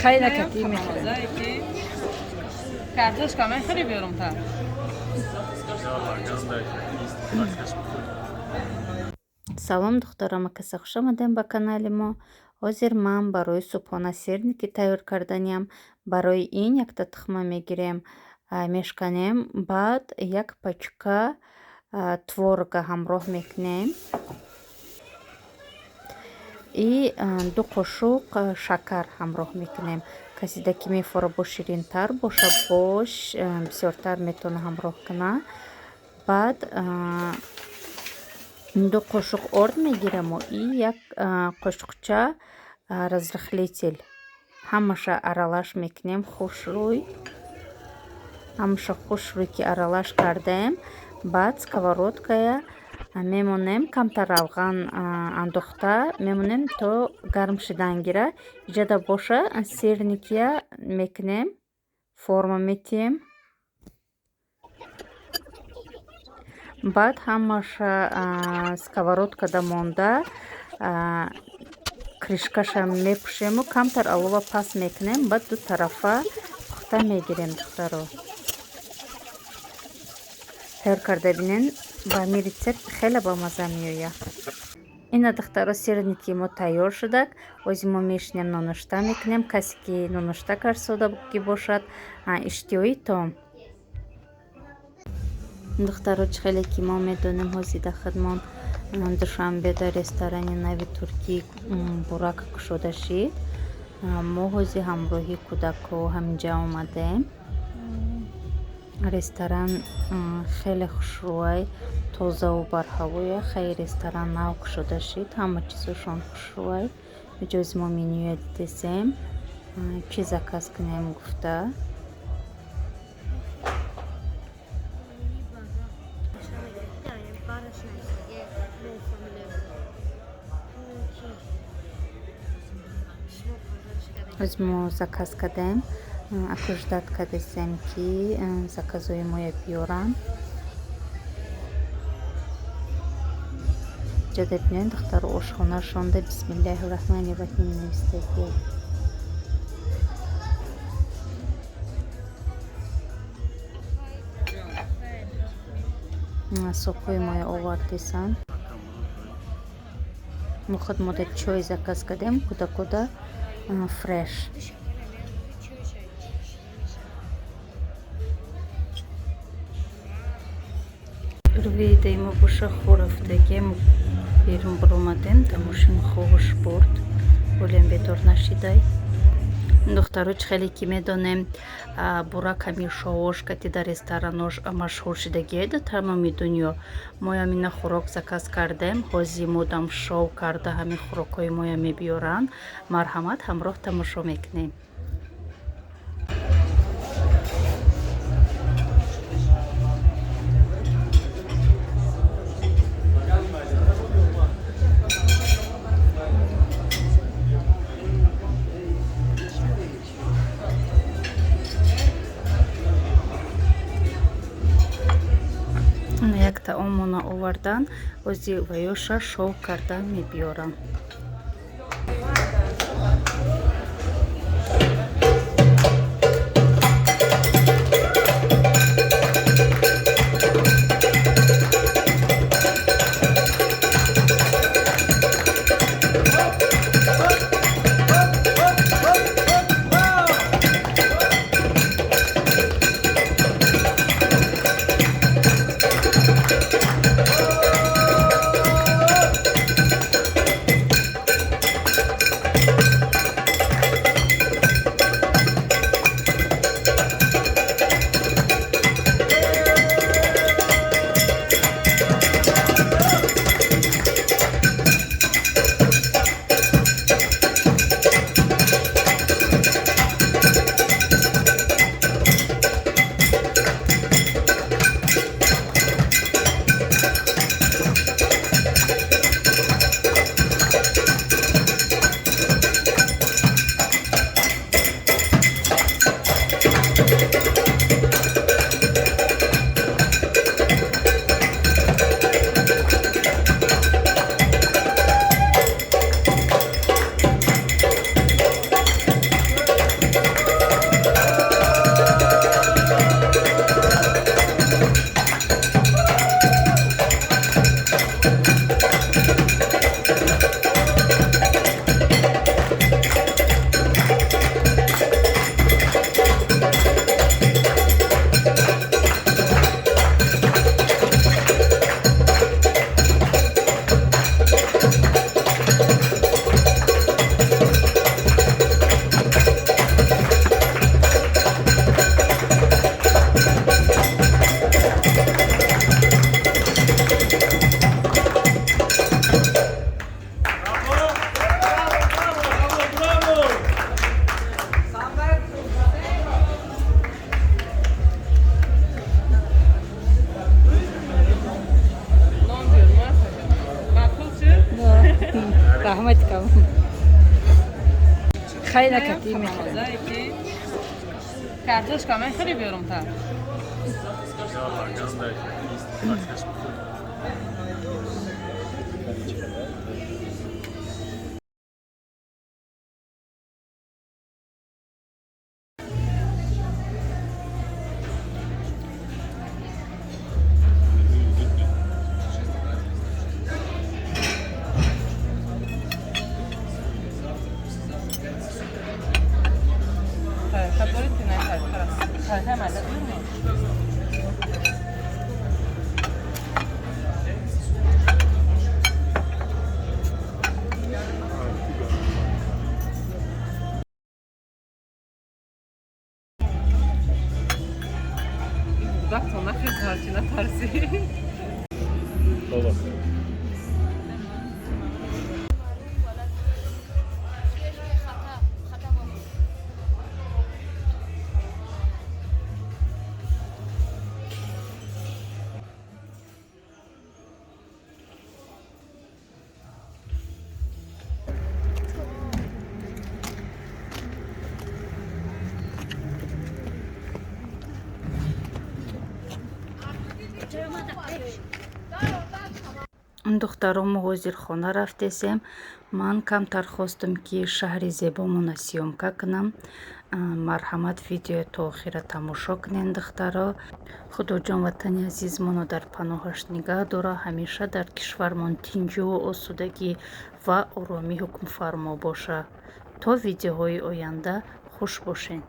Хайна кати мехӯрем. Картошка мехӯри биёрам та? Салом, духтарам, каса хуш омадем ба канали мо. Ҳозир ман барои субҳона сирники тайёр карданиям. Барои ин якта тухма мегирем, мешканем, баъд як пачка творога ҳамроҳ мекунем и 2 қошуқ шакар ҳамроҳ мекунем. Касида ки мефора бо ширинтар боша, бош бисёртар метавона ҳамроҳ куна. Баъд 2 қошуқ орд мегираму и як қошуқча разрыхлитель. Ҳамаша аралаш мекунем хушрӯй. Ҳамаша хушрӯй ки аралаш кардем, баъд сковородкая мемонем, камтар равған андохта мемонем то гарм шидан гира. Иҷода боша сирникия мекунем, форма метиҳем. Баъд ҳамаша сковородкада монда, кришкаша мепӯшему камтар алова пас мекунем, баъд ду тарафа пухта мегирем. Духтаро, тайёр карда бинен, ба ҳамин рецепт хеле бамазза меояд. Ина, духтаро, сирники мо тайёр шудак. Ози мо мешинем, нонушта мекунем. Касе ки нонушта карсодаги бошад, иштиҳои том. Духтаро, чӣ хеле ки мо медонем, ҳозир дар хидмон Душанбе дар ресторани нави туркӣ Бурак кушода шид. Мо ҳозир ҳамроҳи кӯдакҳо ҳаминҷа омадем. Ресторан хеле хушрӯай, тозаву барҳавоя. Хеле ресторан нав кушода шид, ҳама чизошон хушрӯай. Иҷози мо менюя дидесем, чӣ заказ кунем гуфта. Оз мо заказ кардем, аку ждать кардесем, ки заказҳои моя биёранд. Ҷода бинед, духтаро, ошхонашонда бисмиллаҳи раҳмани раҳим навистагӣ. Сокҳои моя овардесанд. Мо худ мода чой заказ кардем, кӯдакода фреш. Рӯи мо боша хӯрафтагем, берун баромадем, дар мошин хобаш бурд, ҳолиам бедор нашидай. Духтаро, чӣ хеле ки медонем, Бурак ҳамин шовош кати дар ресторанош машҳур шидагие дар тамоми дунё. Моям ина хӯрок заказ кардем, ҳозир модам шов карда ҳамин хӯрокҳои моя мебиёранд. Марҳамат, ҳамроҳ тамошо мекунем. Як таомона овардан, ози ваёша шов карда мебиёрам. Раҳмати калон. Хайна кати мехӯрем. Картошка мехӯри, биёрум та? Ja, лаган дай. Кӯдактон нахез, ҳарчи натарсӣ. Бобо. Духтаро, мо ҳозир хона рафтесем. Ман камтар хостам, ки шаҳри зебомона съёмка кунам. Марҳамат, видео то охира тамошо кунен, духтаро. Худоҷон ватани азизмонро дар паноҳаш нигаҳ дора, ҳамеша дар кишвармон тинҷуву осудагӣ ва оромӣ ҳукмфармо боша. То видеоҳои оянда хуш бошед.